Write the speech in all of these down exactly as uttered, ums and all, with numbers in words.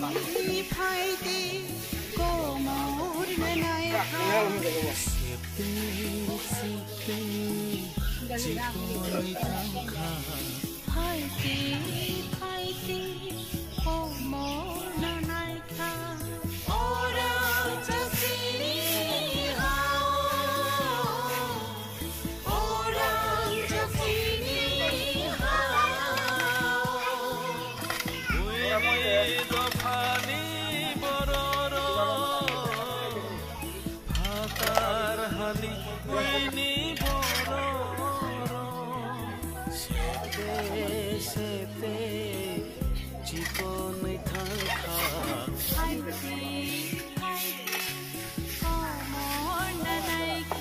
Phaidi, phaidi, komor nanai ha. Sipte, sipte, chikoni thangkha. Phaidi, phaidi, komor nanai kha. Ora chasini ha. Orang jasini hao. Buini dophani bororok. Phatar hani buini bororok. Sete, sete, chikonwi thangkha. Hai, hai, komor nanai kha.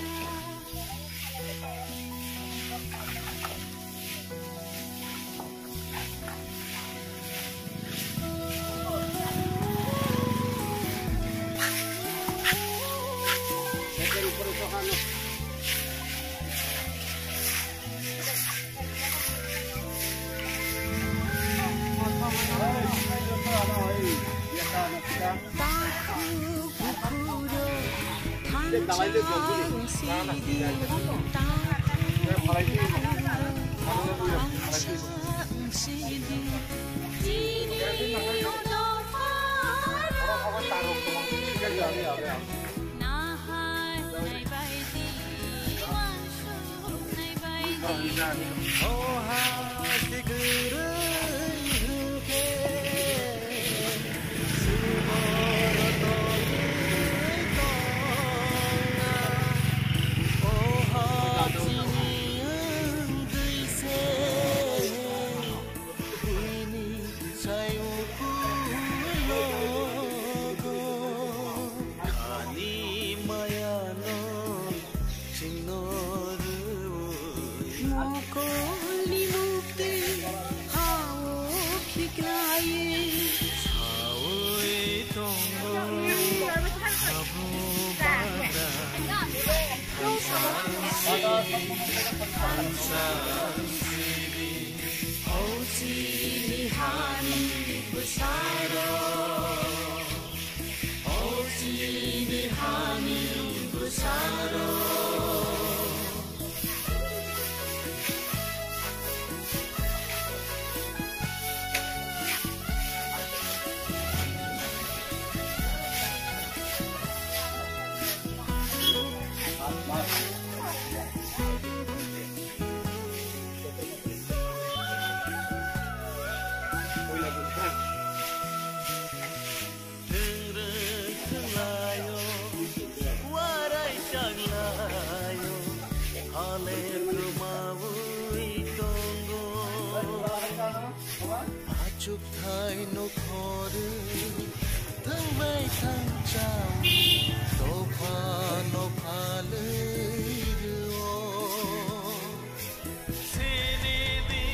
Ani mayano chwngno rwui. Mokolni mukti hao khiklai. Saui tongo habu badra. Ansa sidi, ansa sidi. O chini hani bwsarok. O chini hani bwsarok. Thwng rwng thwng laio, warai chang laio, hale kwmaui tongo. Achukthai nokhorwi thangbai thangchaui, dopha nophalwi rwo. Sinidi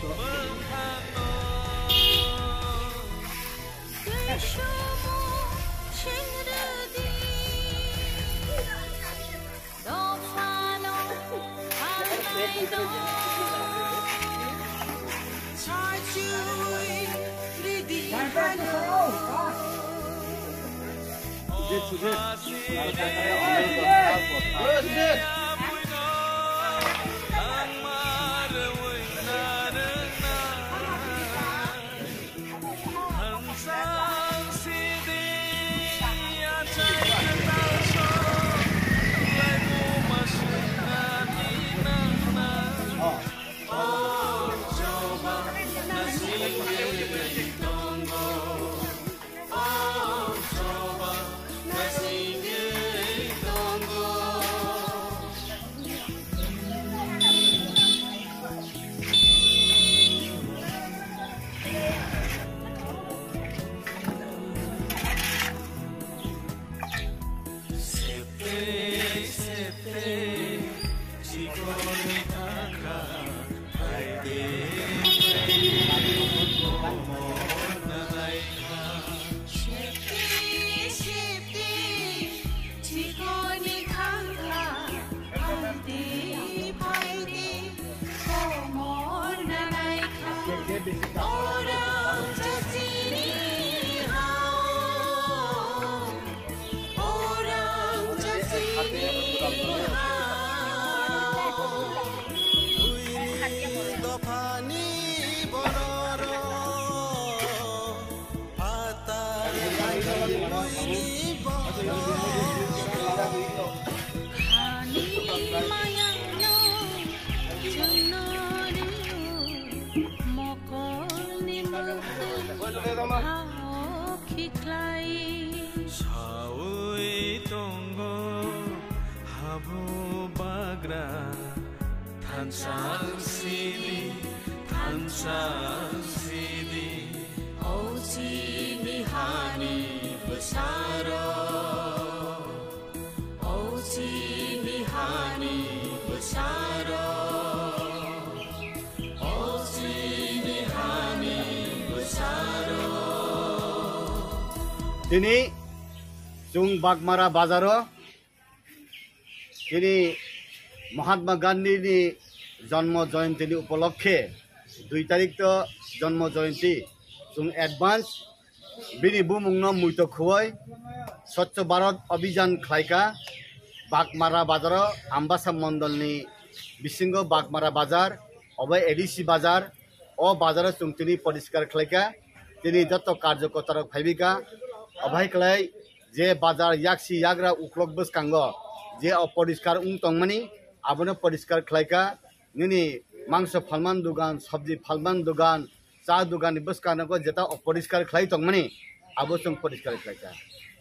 bwkhano. Twishumu chingrwdi. Dophano hamlaino. Sachiui ridi hano. Orang jasini hao, orang jasini hao. Buini dophani bororo, phatar buini bororo. Khani mayangno chwngno rio, mokolni mwkhwi hao khiklai. Sawi tongo habu bagra, thansa ang sidi, thansa ang sidi. O chini hani bwsarok, o chini hani bwsarok, o chini hani bwsarok. Tini chwng Bagmara bazaro Tini Mahatma Gandhi ni jonmo joyonti ni upolokhe dui tarik to jonmo joyonti, chwng advance bini bumung no muito khuoi Swachh Bharat Abhijan khlaika. Bagmara bazaro Ambasa mondol ni bisingo Bagmara bazar, obo A D C bazar, o bazaro chwng tini poriskar khlaika, tini joto karjokorta rok phaibika, obo hai khlai je bazar yaksi yagra uklok bwskango je oporiskar wng tongmani abono poriskar khlaika, nini mangso phalman dogan, sabji phalman dogan, cha dogan ni bwskango jeta oporiskar khlai tongmani abo chwng poriskar khlaika.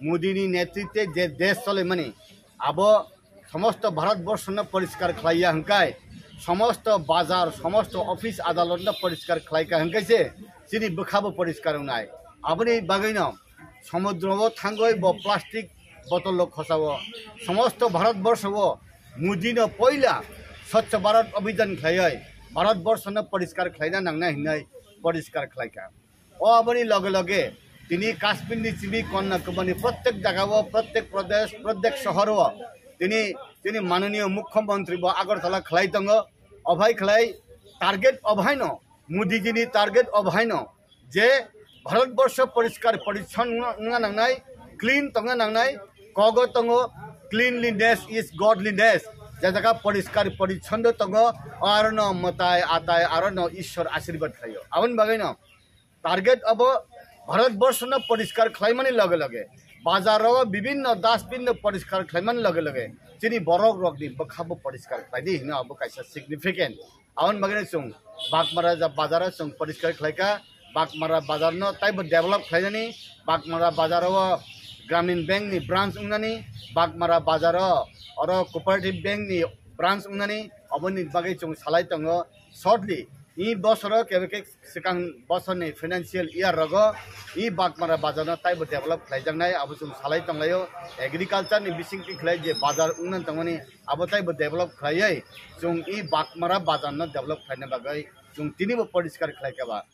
Modi ni netritwe je desh cholemani abo somosto Bharat borsho no poriskar khlaiya hwnkhe, somosto bazar, somosto office adalot no poriskar khlaika hwnkhe se chini bwkha bo poriskar wngnai. Aboni bagwi no somudro o thangwi bo plastic bottle rok khosao. Somosto Bharat borsho o Modi no poila Swachh Bharat Abhijan khlaiwi Bharat borsho no poriskar khlaina nangnai hwnwi poriskar khlaika. O aboni loge loge tini Kashmir ni simi Kanyakumari prottek jaga o, prottek Pradesh, prottek sohor o tini, tini mananiyo Mukhyamantri bo Agartala khlai tongo. Obo hai khlai target obo hai no, Modi ji ni target obo hai no je Bharat borsho poriskar porichon wngna, wngna nangnai, clean tongna nangnai, kogo tongo, cleanliness is godliness. Je jaga poriskar porichon tongo, aro no mwtai atai, aro no Ishwar ashirbad khlaio. Aboni bagwi no target abo Bharat borsho no poriskar khlaimani loge loge, bazar o bibinno dustbin no poriskar khlaimani loge loge chini borok rok ni bwkha bo poriskar khlaidi hino abo kaisa significant. Aboni bagwi no chwng Bagmara ja-, bazar o chwng poriskar khlaika, Bagmara bazar no taibo develop khlainani, Bagmara bazar o Gramin Bank ni branch wngnani, Bagmara bazar o oro Cooperative Bank ni branch wngnani, oboni bagwi chwng salai tongo shortly. I bosoro kebe khe swkang bosorni financial year rogo i Bagmara bazarno taibo develop khlaijaknai, abo chwng salai tonglaio. Agriculture ni bisingtwi khlai je bazar wngna tongmani, abo taibo develop khlaiwi chwng i Bagmara bazarno develop khlaina bagwi chwng tinibo poriskar khlaikha ba.